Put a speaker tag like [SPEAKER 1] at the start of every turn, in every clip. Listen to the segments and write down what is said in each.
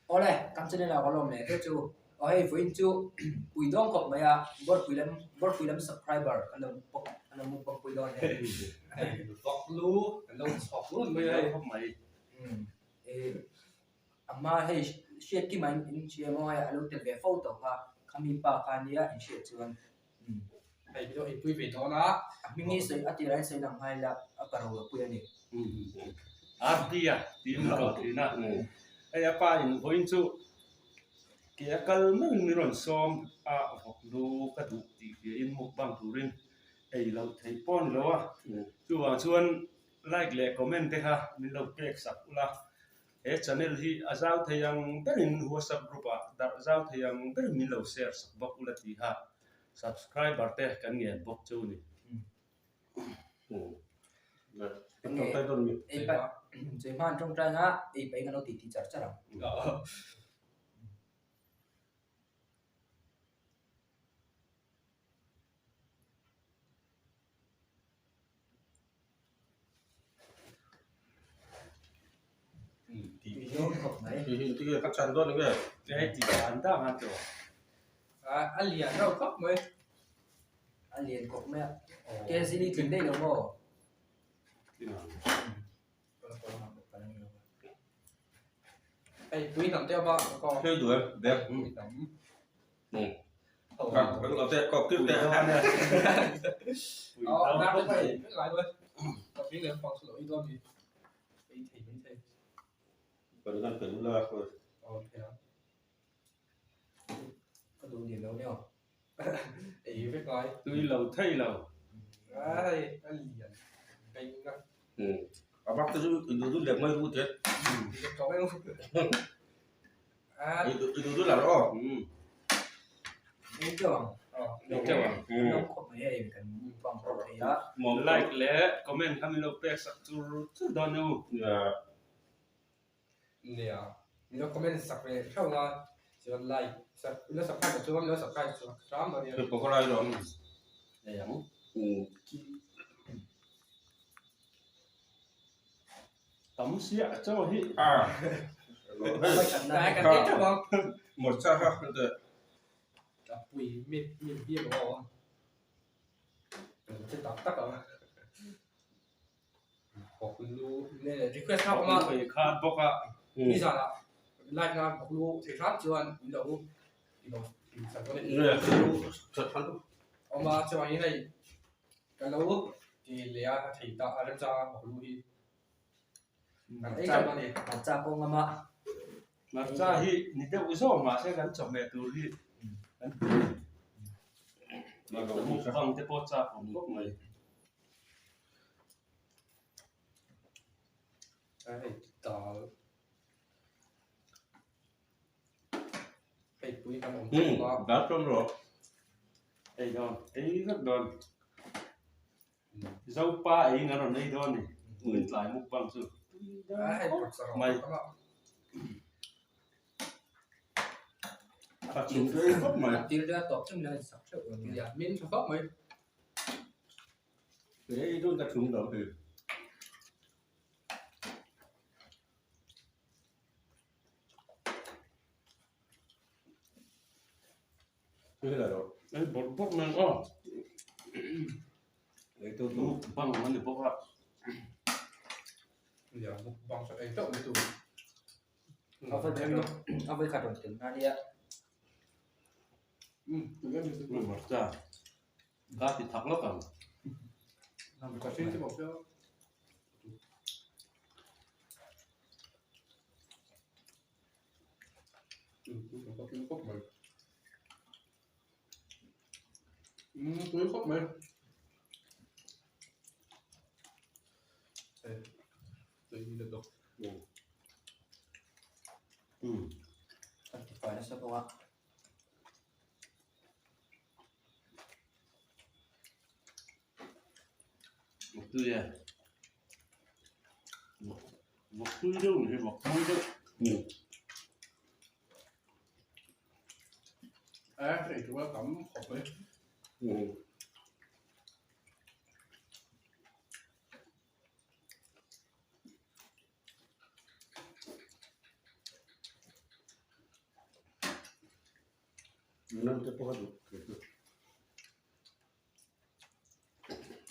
[SPEAKER 1] Awle, kan channel ah ka lawm leh hle chu. Aw hei vawiin chu pui dawng khawp mai a, Bawrpui lam Bawrpui lam subscriber kan lo pawp kan lo mukbang pui dawn hei.
[SPEAKER 2] Hei vak lu kan lo chhawk run mai a hei.
[SPEAKER 3] Khawp mai.
[SPEAKER 1] Umm eh a hma hei hriat kim ah in hria maw hei a lo tel ve fo tawh kha, khami pa kha nia in hriat chuan umm.
[SPEAKER 2] Hei hi chu ei pui ve dawn a.
[SPEAKER 1] A hming hi sawi a tirah hian sawi lang nghal ila a ka ro pui a ni.
[SPEAKER 3] Ardia tiin a rawn thin a, hei a pa in vawiin chu ke a kal meuhin min rawn sawm a, vawk lu ka duh tih hriain mukbang turin ei loh theih pawh a ni lo a, chuvang chuan like leh comment te kha min lo pek sak ula, he channel hi a zau thei ang berin whatsapp group ah darh zau thei ang berin min lo share sak bawk ula tih a subscriber te kan ngen bawk chu a ni.
[SPEAKER 1] Ei paih chei hman tawngtai nga ei paih in kan lo titi char char ang.
[SPEAKER 4] Ka chan dawn nge?
[SPEAKER 3] Hei ti dan dan a tawh.
[SPEAKER 2] A lian reuh khawp mai.
[SPEAKER 1] A lian khawp mai a. Kzini tling daih lo maw?
[SPEAKER 2] Hei pui hnam te awm a.
[SPEAKER 4] Hei duh em? Bek.
[SPEAKER 3] Tui lo thei lo.
[SPEAKER 4] A bak te chu i duh duh leh mai ru te. I duh duh la rawh aw.
[SPEAKER 3] Like leh comment kha min lo pek sak chur chur dawn nia u.
[SPEAKER 2] Nia, min lo comment sak ve theuh a, chuan like sak min lo subscribe loh chuan min lo subscribe sak hram dawn nia.
[SPEAKER 4] Pakora hi lawm.
[SPEAKER 3] Ei ang. Tam siah chaw hi.
[SPEAKER 2] Tlai kan ei theuh ang.
[SPEAKER 4] Hmarcha kha hete.
[SPEAKER 2] A pui mit mit biak a awm. Che tak tak ang. Bawklu request kha awm a.
[SPEAKER 3] Bawklu ei khat bawk a.
[SPEAKER 2] Nizan ah live na bawklu thei hram chuan min lo ti lo sak dawn a ni. Awm a chuan hei ka lo ti leh a ka thei ta a remchang a bawklu hi. Kan ei teuh a ni.
[SPEAKER 1] Hmarcha pawh ngam a.
[SPEAKER 3] Hmarcha hi ni deuh zawk mahse kan chawhmeh tur hi kan ti. Mukbang te pawh chak awm khawp mai.
[SPEAKER 2] Hei dal hei pui kan awm tawp a.
[SPEAKER 4] Dal tlawm rawh.
[SPEAKER 3] Ei dawn, ei vek dawn. Zopa eiin an rawn ei dawn ni. Min tlai mukbang chu. Mai.
[SPEAKER 4] A chung tui khawp mai.
[SPEAKER 1] A tir ria tawp thung hian sak theuh a nia.
[SPEAKER 2] Min tha khawp mai.
[SPEAKER 4] Ei dun ta chung lo hi.
[SPEAKER 3] Ei bawrh bawrh mai ang aw. Mukbang a ni bawk a.
[SPEAKER 2] Nia mukbang chu ei teuh mai tur.
[SPEAKER 1] A vawi khat rawn tel na nia.
[SPEAKER 3] Hmarcha ka ti thak lawk ang.
[SPEAKER 1] Kan ti fai nasa bawk a.
[SPEAKER 3] Vawk tui e. Vawk vawk tui deuh ni hi vawk mawi deuh.
[SPEAKER 2] A hei chu a tam khawp mai.
[SPEAKER 4] Nunam te pawh a duh kei chu.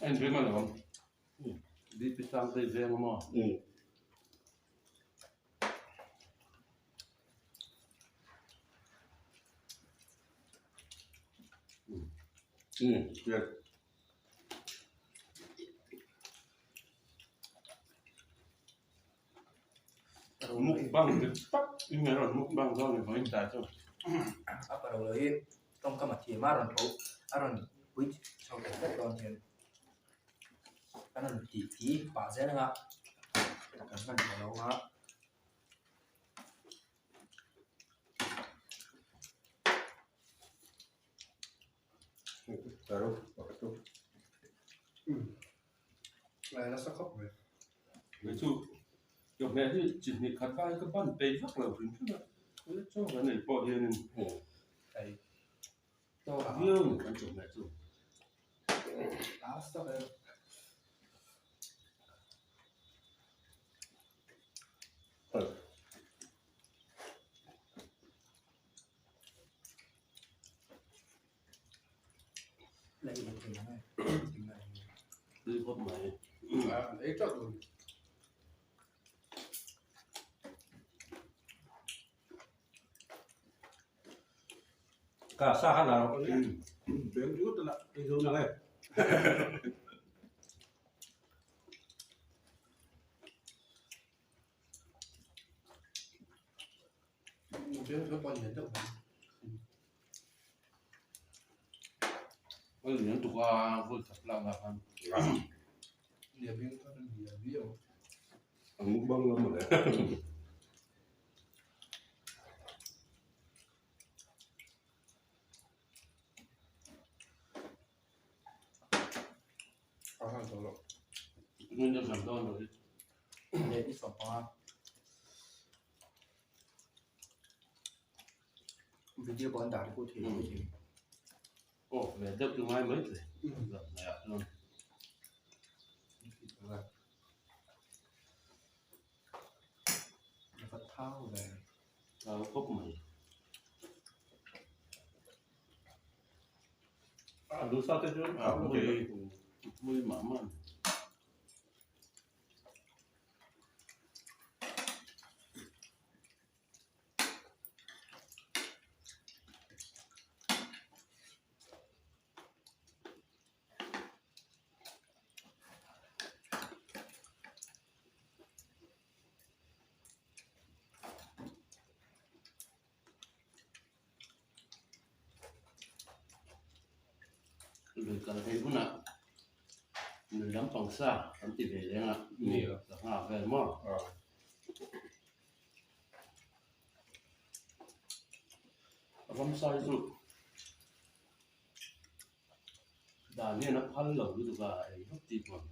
[SPEAKER 3] A inring alawm. DP Sangtei veng a maw? Mukbang dik tak in a rawn mukbang dawn ni vawiin tlai chu.
[SPEAKER 1] A pa lo hi tawngkam a thiam a rawn tho a rawn pui chho ta vek dawn hian kan rawn tih ti pah zel anga kan hman tawh lo anga.
[SPEAKER 3] Kei chu chawhmeh hi chi hnih khat lai ka ban peih vak lo hrim hrim a, chaw kan ei pawh hianin tawk viau a ni kan chawhmeh chu. Tui khawp mai.
[SPEAKER 4] Ka sa kha la rawh beng ringawt a la ei zo nang e.
[SPEAKER 3] A lian tuk a vawi khat lak lah khan
[SPEAKER 4] A mukbang lam mawle.
[SPEAKER 3] Min a zam dawn lo hi.
[SPEAKER 1] Video pawh an dah rih thei mai thei.
[SPEAKER 3] Aw ve deuh chu ngai mai thei zan hnaih ah chuan. Thau khawp mai.
[SPEAKER 4] A duh sa te chu
[SPEAKER 3] a mui mah mah a ni. Lui kal theih hunah lui lampang sa kan ti ve leng a, sangha vel maw? A ramsa hi chu dan hian a phal lo lutuk a, eng vak tih pawh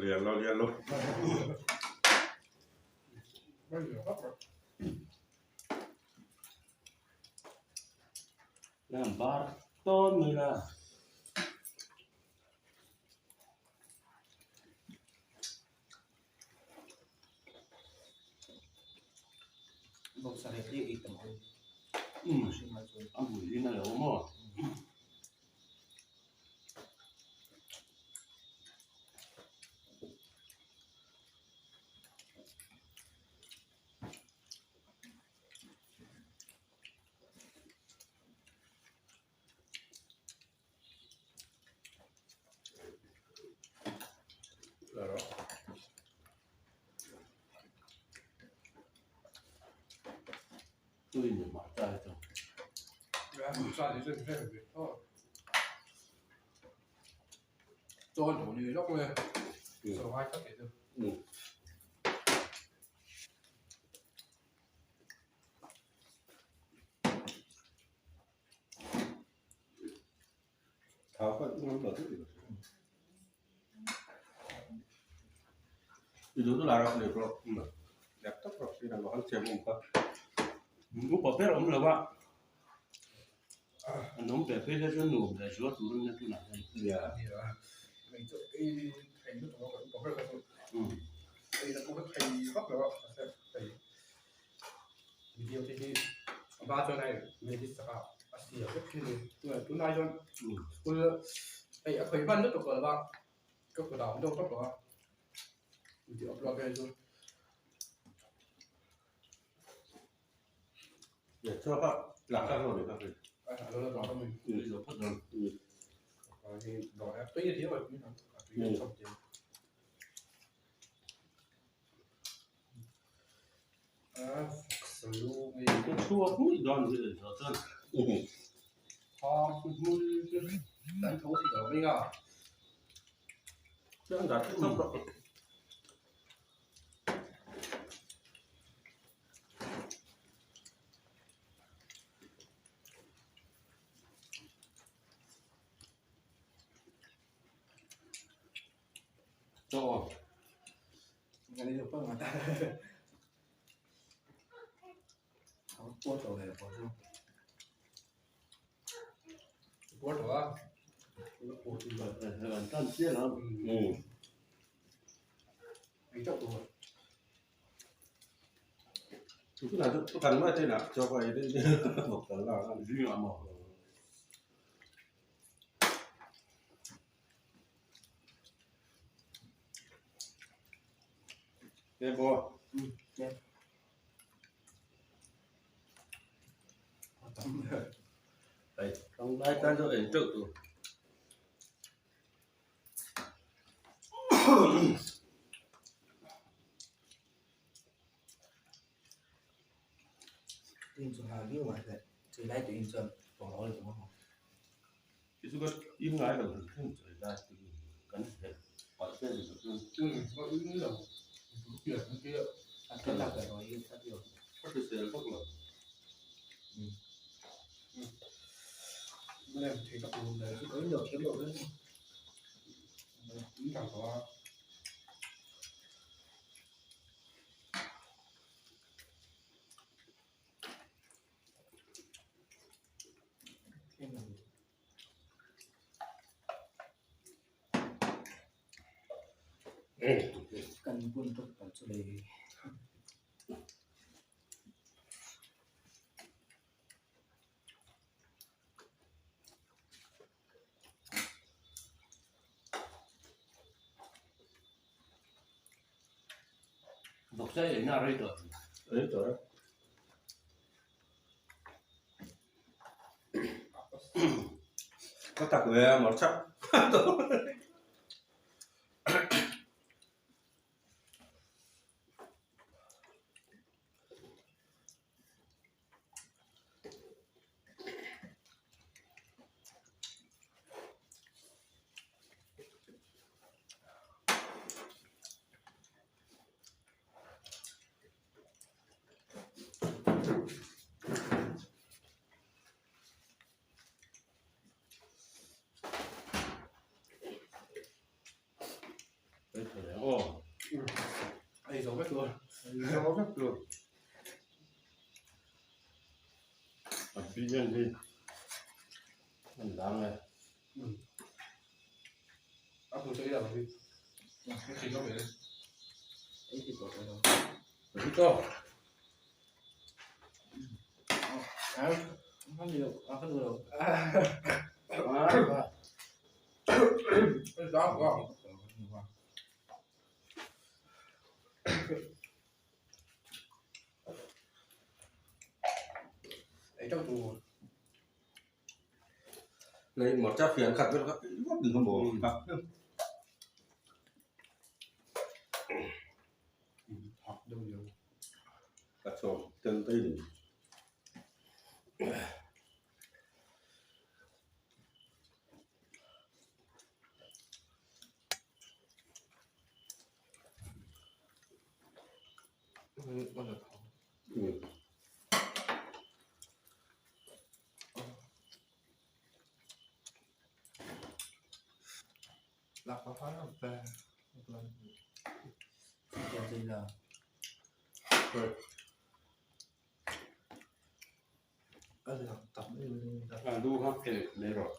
[SPEAKER 4] Lian lo lian lo.
[SPEAKER 3] Làm bar tôn người là a mui in a lo maw. Tui ni hmarcha hi chu. Thau kha ngam lo deuh i I duh duh la rawh leh rawh laptop rawh sin ang an siam awm kha. Upa ber awm lo a, an awm ve phei se chuan nuam leh zual tur an nia tunah hian. Nia.
[SPEAKER 2] Video te hi a hma chuan hei medis chaka a siam vek thin a ni tunlai chuan school hei a khawih hman lutuk tawh lo va ka kut ah a awm deuh tawp tawh a video upload vel chu.
[SPEAKER 3] Ka chhuak hmui dawn hi leh zawh chuan Chaw. Lai tan chu ei teuh tur. Hi chu ka in ngai lo hrim hrim chu ei lai chu kan heh palh vel ni lo chuan. Ka hrisel vak lo. Vawksa ei na rei tawh. Rei tawh e.
[SPEAKER 4] Ka tak ve a mawr chak.
[SPEAKER 2] Ei zo vek lo.
[SPEAKER 3] Ei zo vek lo. A bian hi an dang e.
[SPEAKER 2] A hmu che ila hi. Ka thin lo ve.
[SPEAKER 1] Ei ti tawh lo.
[SPEAKER 3] Ti tawh.
[SPEAKER 1] À, không nhiều, à không nhiều.
[SPEAKER 2] Ei dang quá. Ei trong tù.
[SPEAKER 4] Lấy một chắc phiền khát với các đừng có bổ.
[SPEAKER 2] Học đâu nhiều.
[SPEAKER 4] Các chỗ chân tay. 嗯。
[SPEAKER 3] Lu kha ke nei rawh.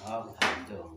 [SPEAKER 5] A ka tham deuh ang.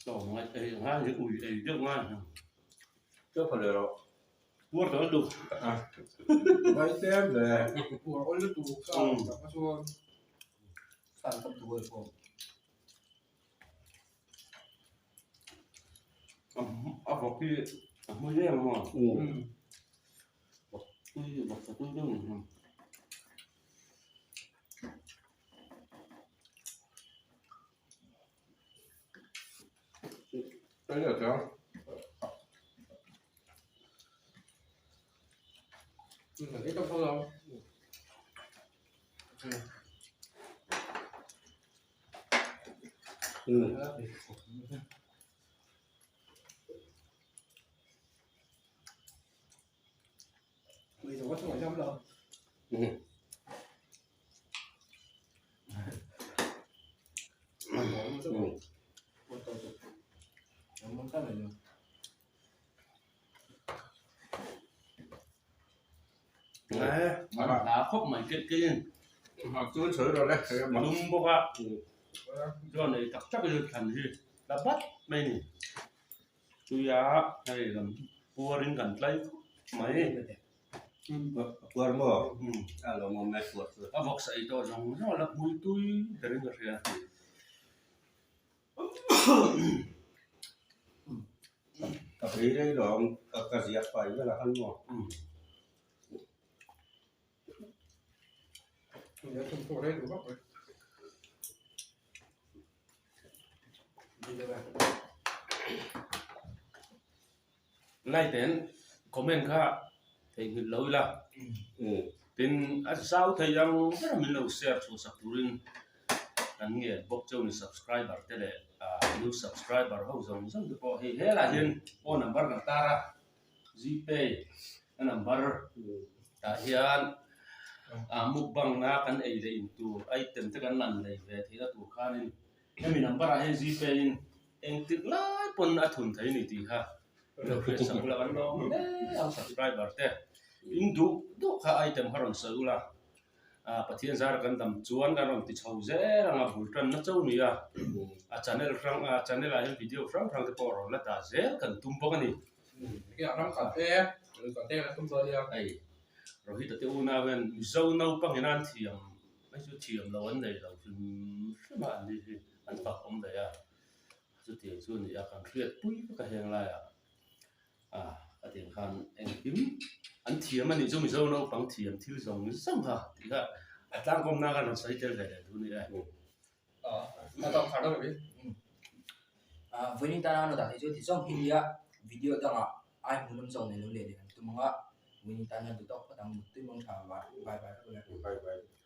[SPEAKER 5] Tawh ngai ei ngai hi ui ei deuh ngai ang.
[SPEAKER 4] Chaw pha leh rawh.
[SPEAKER 3] Puar tawh lutuk.
[SPEAKER 4] Ngai tlem ve.
[SPEAKER 3] A vawk hi a hmui em a maw? Vawk tui vawk sa tui deuh ni. Hna khawp mai keih keih in lum bawk a chuan ei tak tak in thlan hi la bat mai a ni tuia hei lam puar in kan tlai khawp mai.
[SPEAKER 4] Puar maw? A lo awm e puar chu.
[SPEAKER 3] A vawksa ei tawh zawng zawng a la hmui tui berin ka hria.
[SPEAKER 4] Ka phei rei lo ang ka ziak fai vel a khan maw?
[SPEAKER 3] Like ten comment kha theihnghilh lo ila tin a zau thei ang ber min lo share chhuah sak turin kan nge bawk cheu ni subscriber te leh new subscriber ho zawng zawng te pawh hei helai hian phone number kan tar a gpay a number tah hian mukbang na kan ei leh in tur item te kan lan lei ve theihna tur khanin hemi number ah hian gpay in Engtik lai pawn a thun thei ni tih kha lo hriat sak ula kan lawm hle ang subscriber te in duh duh kha item kha rawn sawi ula ah Pathian zara kan dam chuan kan rawn ti chho zel ang a bul tanna cho ni a a channel hrang a channel ah hian video hrang hrang te pawh rawn la dah zel kan tum bawk a ni. Hei Rohit a te unau hian Mizo naupang in an thiam mai chu thiam lo an nei lo hrim hrim a an ni hi. An fak awm daih a, chutiang chu a ni a, kan hriat pui vek a heng laiah ah a tiang khan engkim an thiam a nih chu Mizo naupang thiam thil zawng zawng kha tih kha a tlangkawmna khan rawn sawi tel ve leh duh a ni e.
[SPEAKER 1] Vawiin tana an rawn dah theih chu ti zawng hi nia video dangah ai hmuhnawm zawk nei lo leh leh kan tum ang a, vawiin tana duh tawk phawt ang muttui mawng tha bye bye.
[SPEAKER 4] Bye bye.